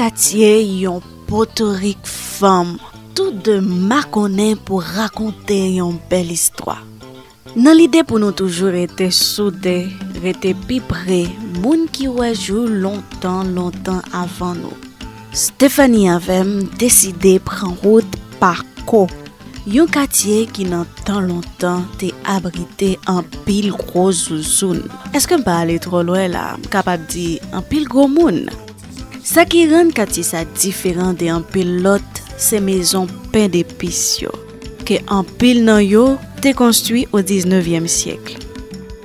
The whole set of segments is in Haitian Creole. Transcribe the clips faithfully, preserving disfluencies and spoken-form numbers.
Katye, yon potorik fanm, tou de makonnen pou rakonte yon bèl istwa. Nan lide pou nou toujou rete soude, rete pi pre moun ki wè jou lontan, lontan avan nou, Stephanie avè m deside pran wout Pako, yon katye ki nan tan lontan te abrite anpil gwo zouzoun. Èske m pa ale twò lwen la? M kapab di anpil gwo moun. Sa ki rann katye sa diferan de anpil lòt, se mezon pen depis yo, ke anpil nan yo te konstwi o diznevyèm syèk.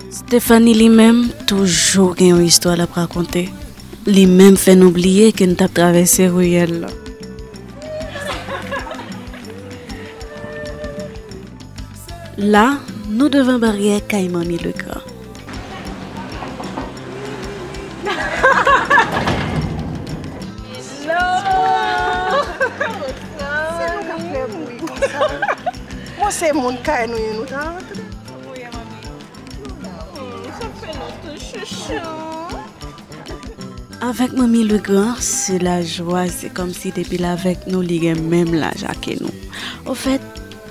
Stephanie li menm toujou gen yon istwa l ap rakonte. Li menm fè nou bliye ke n t ap travèse riyèl la. La, nou devan baryè kay Manmi Legra. Bon, se moun kay nou ye, nou ta antre. Avèk Manmi Legra, se lajwa, se kòmsi depi l avèk nou, li gen menm laj ake nou. Ofèt,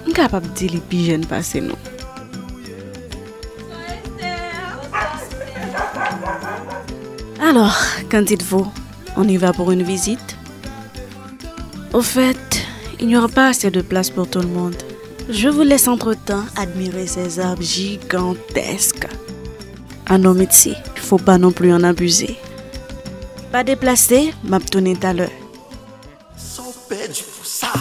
m kapab di li pi jèn pase nou. Alors, qu'en dites-vous? On y va pour une visite? Au fait, il n'y aura pas assez de place pour tout le monde. Je vous laisse entre-temps admirer ces arbres gigantesques. Ah non, Mitzi, faut pas non plus en abuser. Pa deplase, m ap tounen talè. Sa w pèdi pou sa?